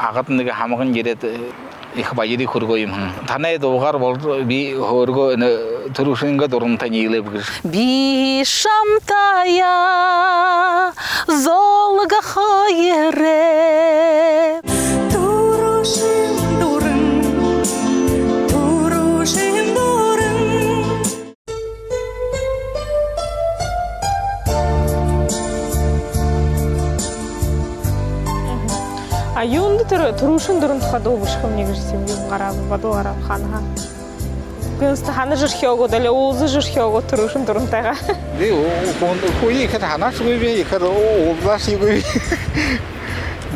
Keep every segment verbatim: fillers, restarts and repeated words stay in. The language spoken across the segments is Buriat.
Агад нэгэ һамган ерээд, э, ехэ баяр хүргөө юм һэн. Танай дуугаар бол би хөөргөө энэ түрүүшынгээ дурантай ниилээб гэжэ. Би шамтаяа золгохо ерээб. Түрүүшын дуран, түрүүшын дуран. А юундэ тэрэ түрүүшын дуран тухай дуу бэшэхэмни гэжэ юм, юм гараа, бодол гараа хаанаһаа? Гэнтэ һанажархёо гү, дали уулзажархёо гү түрүүшын дурантайгаа? Би хүн, хүн ехээр һанаашьегүй би, ехээр уулзаашьегүй би.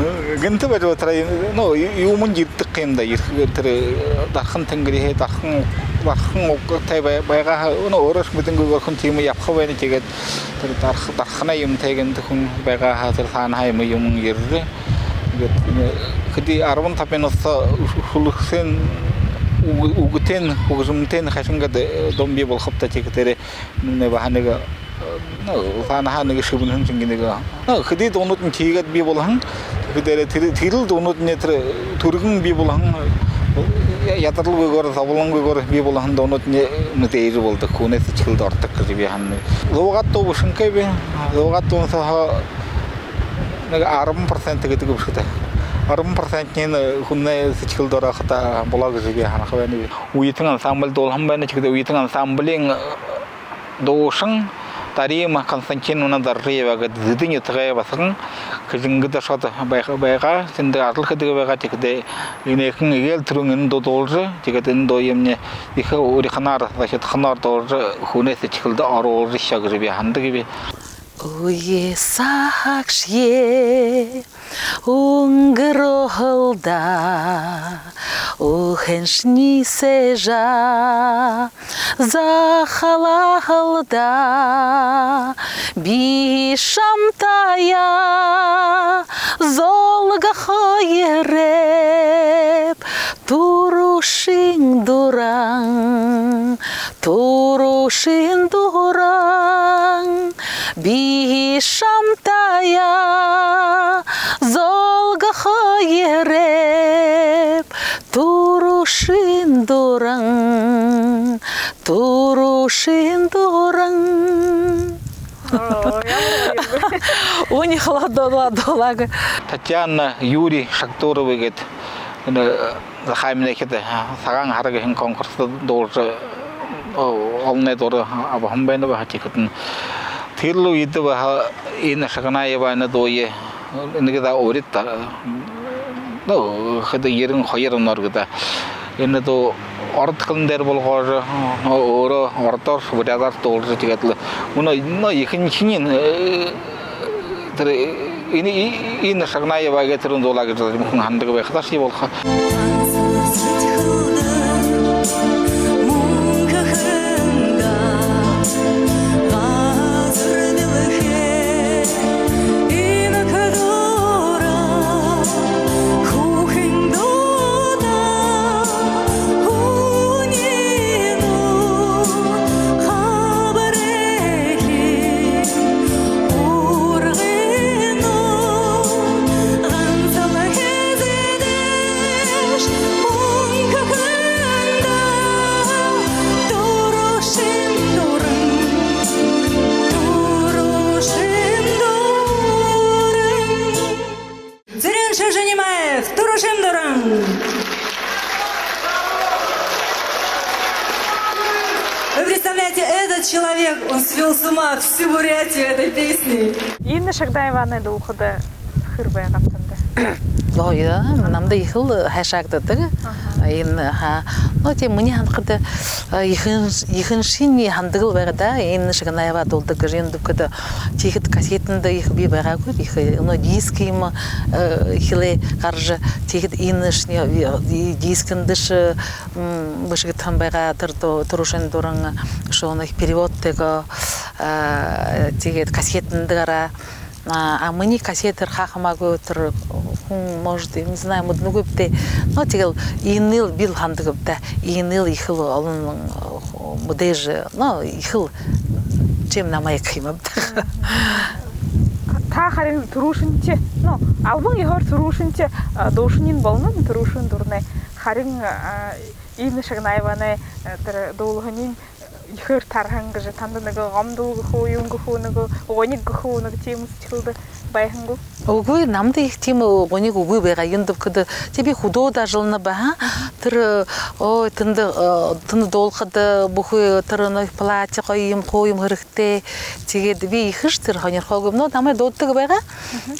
Ну, гэнтэ бажа тэрэ, ну, юумэн ердэг юм даа, ерэхэ тэрэ дархан тэнгэриһээ, дархан, дархан угтай бай-, байгаа һаа, ну, өөрөөшье мэдэнгүй хүн тиимэ ябаха байна, тиигээд тэрэ дарх-, дарханай юумэтэй гэнтэ хүн байгаа һаа, тэрэ саанаһаа юумэ, юумэн ерээ. Тиигээд, э, хэды арбан табан минута хүлэгшэн, үгэ-, үгэтэйнь, хүгжэмтэйнь хайшан гээд, э, дуун бии болохоб даа, тиихэдээрээ, ну, баһа нэгэ, э, ну, саанаһаа нэгэ шэбэнһэн шэнги нэгэ. Ну, хэды дуунуудынь тиигээд бии болоһон. Тиихэдээрээ тэрэ, тэрэл дуунуудынь тэрэ түргэн бии болоһон, я-, ядаралгүйгөөр, зоболонгүйгөөр бии болоһон дуунуудынь мэдээжэ болодог, хүнэй сэдьхэлдэ ородог гэжэ би һананаб. Зуугаад дуу бэшэнхэйб. Зуугаад дуун сооһоо нэгэ арбан процент гэдэг бэшэ даа. Арбан процентнь хүнэй сэдьхэлдэ ороо һаа болоо гэжэ би һанахаб. Үетэн ансамбль дуулаһан байна. Тиихэдэ Үетэн ансамблиин дуушан Дарима Константиновна Доржиева гээд Зэдын нютагай басаган, Хэжэнгэдэ ошоод байха-, байгаа. Тэндэ ажал хэдэг байгаа. Тиихэдэ энээхэн эгээл түрүүн энэ дуу дуулжа, тиигээд энэ дуу юумэнь ехэ уриханаар, зохидхоноор дуулжа, хүнэй сэдьхэлдэ оруулжа ошоо гэжэ би һанадагби. Үе сагшье үнгэрһөөл даа, үһэншни сээжэ захалһал даа, би шамтаяа золгохо ерээб, түрүүшын дуран, түрүүшын дуран, би шамтаяа золгохо ерээб, түрүүшын дуран, түрүүшын дуран. Оо, ямар гоё юм бэ. Үни холодоолаа дуулаа гэ. Татьяна, Юрий Шагдуровы гээд, энэ, Захааминай хээд, «Сагаан һара» гэһэн конкурсдо дуулжа, о-, олоной дуран абаһан байна баһа. Тиихэдэнь тэрэл үедэ баһа Инна Шагнаевай энэ дууе, нэгэ даа урид, ну, хэды ерэн хоёр оноор гээд. Энэ дуу ород хэлэн дээрэ болгожо, ну, өөрөө ородоор, буряадаар дуулжа, тиигээд лэ. Мүнөө, ну, ехэнхинь, э, тэрэ, э, энэ, и-, Инна Шагнаевай гээд тэрэ дуулаа гэжэ хүн һанадаг байха даа, ши болохо. Цырен Шажинимаев, «Түрүүшын дуран». Вы представляете, этот человек, он свёл с ума всю Бурятию этой песней. Инна Шагнаеваны дуулахада хэр байгааб танда? Гоё, намда ехэл хайшаагдадаг. Аха. Инна, аха. Ну, тиимэ, минии һанахада, э, ехэнш-, ехэншни һанадаг лэ байгаа даа, Инна Шагнаева дуулдаг гэжэ. Юундэб гэхэдэ, тиихэдэ кассетэндэ ехэ бии байгаагүй, ехэ, ну, диск юумэ, э, хэлээ гаража, тиихэдэ Иннашни, э, дискэндэ шье, м, бэшэгдэһэн байгаа тэрэ дуу, «Түрүүшын дуран», шье, ну, переводтойгоо, э, тиигээд кассетэндэ гараа. А, а минии кассетээр хаа хамаагүй тэрэ хүн, может, не знаю, мэдэнэгүйб даа. Но тиигээл Иннэл би лэ һанадагби даа. Иннэл ехэл олон, э, мэдээжэ, но ехэл, чем намайе гэхэ юмб даа. Та харин түрүүшынхи, ну, албан ёһоор түрүүшынхи, а, дуушаниинь болоно, түрүүшын дуранай. Харин, а, Инна Шагнаеванай, а, тэрэ дуулаһаниинь ехээр тараһан гэжэ, танда нэгэ гомдол гэхэ гү, юун гэхэ гү, нэгэ гуниг гэхэ гү, нэгэ тиимэ сэдьхэлдэ байһан гү? Үгы, намда ехэ тиимэ гуниг үгы байгаа. Юундэб гэхэдэ, тээ, би хүдөөдэ ажалланаб, аха. Тэрэ, ой, тэндэ, э, тэндэ дуулахада бүхы тэрэ, ну, платье гоё юм, хуу юм хэрэгтэй. Тиигээд би ехэшье тэрэ һонирхоогүйб. Но намайе дууддаг байгаа.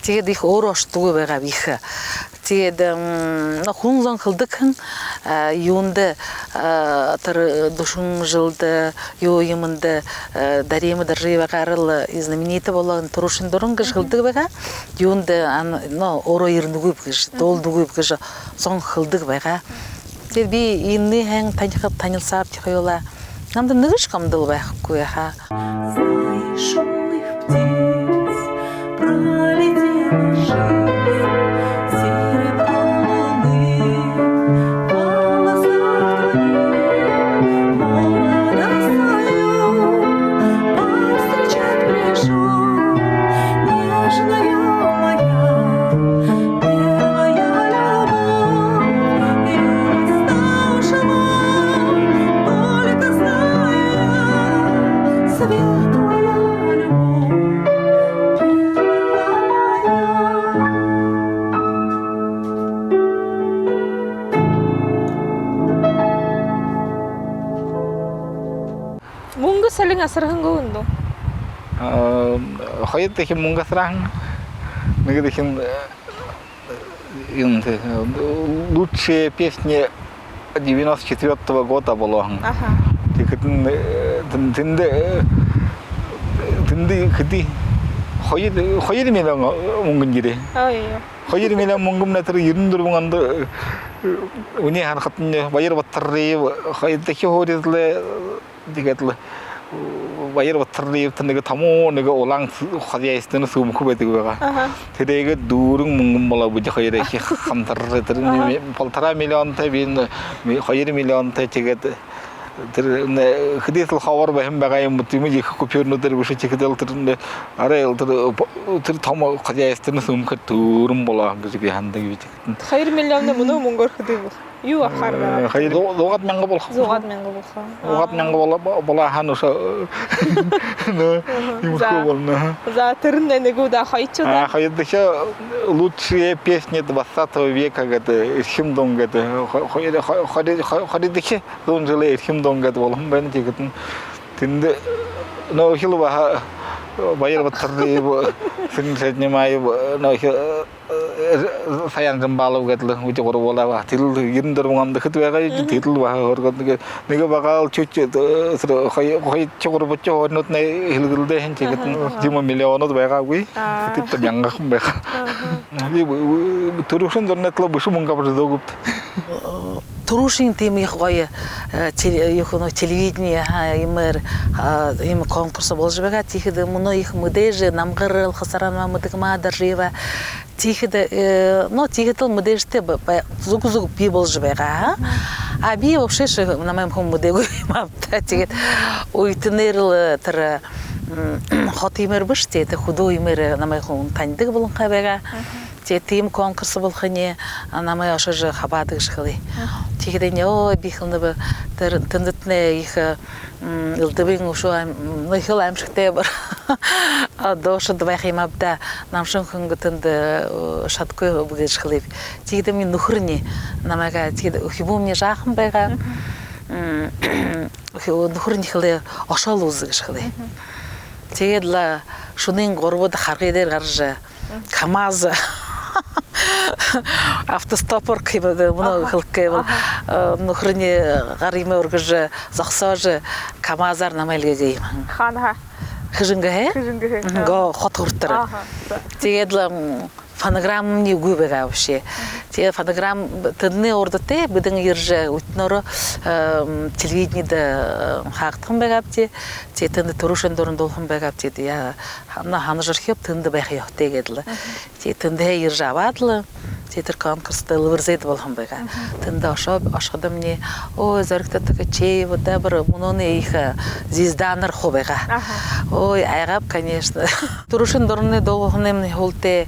Тиигээд ехэ өөрөө ошодоггүй байгааб ехэ. Тиигээд, м, но, хүн зон хэлэдэг һэн, а, юундэ, а, тэрэ дүшэн жэлдэ, юу юумэндэ, а, Дарима Даржиевагаар лэ, э, знаменитэ болоо, түрүүшын дуран гэжэ хэлэдэг байгаа. Юундэ, ан-, но, өөрөө ерэнэгүйб гэжэ, дуулдаггүйб гэжэ зон хэлэдэг байгаа. Тиигээд би Иннэ һайн танихаб, танилсаабди хоюулаа. Намда нэгэшье гомдол байхагүй, аха. Знаешь умных птиц, пролетела жизнь, серебро луны в полосах твоих, молодость свою повстречать пришёл, нежная моя первая любовь, юность ушла, только знаю я, светлая любовь первая моя. Мүнгэ солин асарһан гү, үндэ? А, хоёрдохи мүнгэ асарһан. Нэгэдэхинь, э, юун, э, лучшие песни девяносто четвёртого года болоһон. Аха. Тиихэдэнь, э, тэн-, тэндэ, э, тэндэ хэды? Хоёр, хоёр миллион мүнгэн ерээ. Ой, ой. Хоёр миллион мүнгэн, тэрэ ерэн дүрбэн ондо, э, үнөө харахадань Баяр Батарриев хоёрдохи һуури лэ, тиигээд лэ, э, Баяр Батарриевта нэгэ томо нэгэ улаан с-, хозяйственный сүүмхэ байдаг байгаа. Аха. Тэрээгээ дүүрэн мүнгэн болоо бэзэ, хоёрдохи хамтаржа. Тэрэ, аха, нэгэ полтора миллионтой, би энэ хоёр миллионтой, тиигээд тэрэ, нэ, хэдыдээл хабар байһан байгаа юм, тиимэ ехэ купюрнуудаар бэшэ, тиихэдэл тэрэ, нэ, арай лэ тэрэ, э, по-, тэрэ томо хозяйственный сүүмхэ дүүрэн болоо гэжэ би һанадаг би. Хоёр миллионой мүнөө мүнгөөр хэды болохо? Юу ахаар? Э, хоёр зуу-, зуугаад мянга болохо. Зуугаад мянга болохо. Зуугаад мянга болоо, бо-, болоо һаань үшөө. Ну, аха, юумэшье болоно. За, тэрэнь нэгэ удаа хоёрдохи. А, хоёрдохи лучшие песни двадцатого века гээд, эрхим дуун гээд, хо-, хо-, хо-, хори-, хо-, хоридохи зуун жэлэй эрхим дуун гээд болоһон байна, тиихэдэнь. Тэндэ, но, ехэл баһа Баяр Батарриев, Сэрэн Шаднимаев, но, ехэ, э, Саян Жамбалов гээд лэ үжэ гурба болоо баһа. Тэрэл ерэн дүрбэн ондо хэды байгаа, тэрэл баһа һургаад нэгэ, нэгэ багаал чуть, э, тэрэ хой-, хойто гурбадахи һууринууднай һэлгэлдээ һэн, тиихэдэнь, аха, аха, тиимэ миллионууд байгаагүй. А. Тиихэдэ мянгахан байгаа. Аха. Би, э, түрүүшын дуранайдал бэшэ мүнгэ абажа үзөөгүйб. Түрүүшын тиимэ ехэ гоё, э, теле-, ехэ, ну, телевидение, аха, иимэ, а, иимэ конкурс боложо байгаа. Тиихэдэ мүнөө ехэ мэдээжэ, Намгарал Хасаранова, Мэдэгма Даржиева. Тиихэдэ, э, ну, тиихэдэл мэдээжэтэй ба-, ба-, зүг зүг бии боложо байгаа, аха. А би вообще ши намайе хүн мэдээгүй юм ааб даа. Тиигээд үетэнөөр лэ тэрэ, м, хото юумээр бэшэ, тиигээд хүдөө юумээр намайе хүн танидаг болонхой байгаа. Тиигээд тиимэ конкурс болохонь, а, намайе ошожо хабаадаг гэжэ хэлээ. Тиихэдэнь, ой, би хэлэнэб, тэрэ, тэндэтнай ехэ, м, элдэбын үшөө ам-, ну, ехэл аймшагтай бэр-, а, дуушад байха юм ааб даа, намшан хүн тэндэ, э, шадахагүйб гэжэ хэлээб. Тиихэдэ минии нүхэрни намайгаа, тиигээд үхибүүмни жаахан байгаа. М, үхи-, нүхэрни хэлээ, ошоол үзэ гэжэ хэлээ. Тиигээд лэ шүнын гурбада харгы дээрэ гаража, КамАЗ, автостопор гэхэм даа, мүнөө хэлэхэ гэбэл, э, нүхэрни гар юумэ үргэжэ, зогсоожо, КамАЗаар намайе эльгээгээ юм һэн. Хаанаһаа? Хэжэнгэһээ. Хэжэнгэһээ. Мгм, гоо, хото хүрэтэр. Аха. Тиигээд лэ, м, фонограммамни үгы байгаа вообще. Тиигээд фонограмма тэдэнэй урда тээ бидэн ерэжэ, үетэнөөрөө, эм, телевиденидэ, э, хаагдаһан байгаабди. Тиигээд тэндэ түрүүшын дуран дуулаһан байгаабди. Тиигээд яа, һана-, һанажархёоб, тэндэ байха ёһотой гээд лэ. Тиигээд тэндэһээ ерэжэ абаад лэ, Тиигээд тэрэ конкурста лэ призер болоһон байгаа. Тэндэ ошоо, ошоходомни, ой, зоригто, тиигээд ши, вот, да, бүри мүнөөнэй ехэ звезданар хуу байгаа. Ой, айгааб, конечно. Түрүүшын дуранай дуулаһанайм һүүлдэ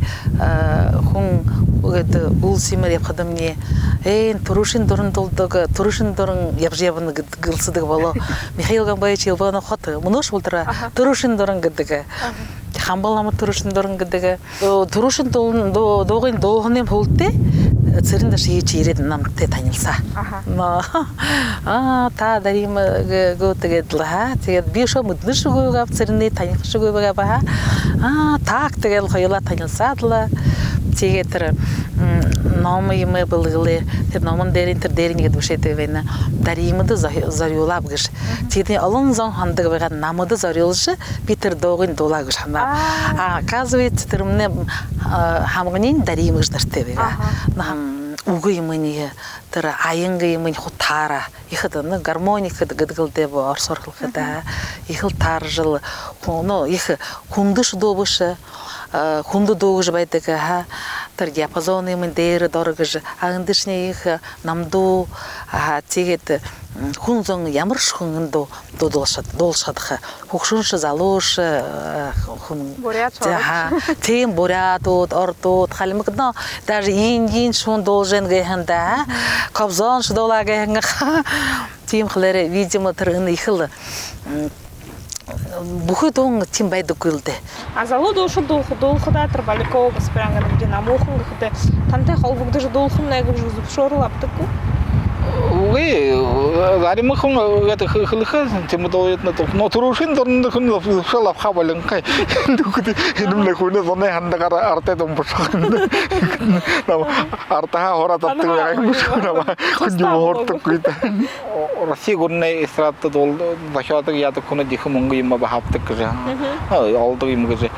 хүн гээд уулзамаар ябахадамни, ээ, түрүүшын дуран дуулдаг, түрүүшын дуран ябажа ябана гээд гэлсэдэг болоо. Михаил Гомбоевич Елбонов хото мүнөөшье болотор түрүүшын дуран гэдэг. Хамба лама түрүүшын дуран гэдэг. Түрүүшын дуу-, дуугынь дуулаһанайм һүүлдэ Цырен Дашиевич ерээд намтай танилсаа. Но, аа, та Дарима гү, тиигээд лэ, ха. Тиигээд би үшөө мэдэнэшьегүй байгааб, Цыренээ танихашьегүй байгааб, ха. Аа, так, тиигээд лэ хоюулаа танилсаад лэ. Тиигээд тэрэ ном юумэ бэлэглээ. Тэрэ номон дээрэнь, тэрэ дээрэнь иигээд бэшээтэй байна: Даримада зо-, зорюулааб гэжэ. Тиигээд олон зон һанадаг байгаа намда зорюулжа би тэрэ дуугынь дуулаа гэжэ һанаа. А оказывается, тэрэмнай хамганиинь Дарима гэжэ нэрэтэй байгаа. Наһан үгэ юумэниинь, тэрэ аянга юумэниинь хуу таараа. Ехэ даа, ну, гармоника гэдэг лэ даа, ородоор хэлэхэдэ. Ехэл тааражал, ну, ехэ хүндэшье дуу бэшэ, хүндэ дуу гэжэ байдаг, ха. Тэрэ диапазон юумэниинь дээрэ доро гэжэ, а эндэшни ехэ намдуу, ха, тиигээд хүн зон, ямаршье хүн энэ дуу дуулаша-, дуулаша шадаха. Хүгшэншье, залуушье, хүн. Буряад, ха. Тиимэ буряадууд, ородууд, хальмаг, но даже индииншье хүн дуулажа байна гэһэн даа, ха. Кобзоншье дуулаа гэһэн, ха. Тиимэ хэлээрээ, видимо, тэрэ энэ ехэл бүхы дуун тиимэ байдаггүй лэ даа. А залуу дуушад дуулаха-, дуулахадаа, тэрэ Баликова, Гаспарян, Ганаудин, Амухан гэхэдэ, тантай холбогдожо дуулахамнай гэжэ зүбшөөрэл абадаг гү? Үгы, заримахан гээд хэ-, хэлэхэ, тиимэ дууе, но, но түрүүшын дуранда хүн зүбшөөрэл абаха болинхой. Дүүхэдэ, энэмнай хүнэй зоной һандагаар арадай дуун бэшэ ха. Арадаһаа һураад абадаг байгаа юм бэшэ ха. Хүн юумэ һурдаггүй даа. Россия гүрэнэй эстрадада дуул-, зохёодог, яадаг хүнүүд ехэ мүнгэ юумэ баһа абадаг гэжэ. Олодог юм гэжэ.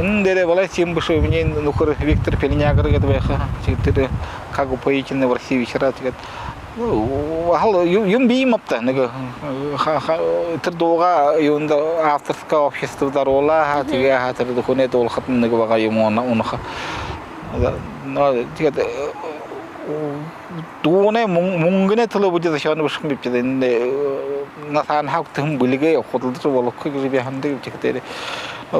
Үнэн дээрээ болоо, тиимэ бэшэ. Минии нүхэр Виктор Пельнягер гээд байха. Тиигээд тэрэ «Как упоительны в России вечера», тиигээд, ну, һал ю-, юумэ бии юм ааб даа. Нэгэ, ха-, ха-, тэрэ дуугаа юундэ, авторское обществодо оруулаа, ха, тиигээ, ха, тэрэ хүнэй дуулахадань нэгэ бага юумэ уна-, унаха. Но тиигээд дуунай мүн-, мүнгэнэй түлөө бидэ зохёоно бэшэ ха юм бибди даа. Энэ, э, насаанһаа үгтэһэн бэлигээ худалдажа болохогүй гэжэ би һанадаг юм. Тиихэдээ тэрэ, э,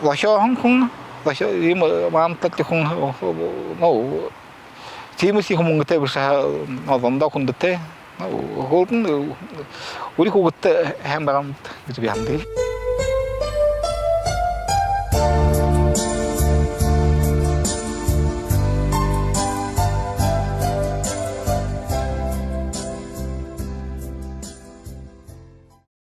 зохёоһон хүн, зохё-, иимэ, э, манталтай хүн, э, ну, тиимэ ехэ мүнгэтэй бэшэ ха, но зондоо хүндэтэй. Ну, һүүлдэнь, э, үри хүүгэдтэ һайн байгаа юм гэжэ би һанадаг.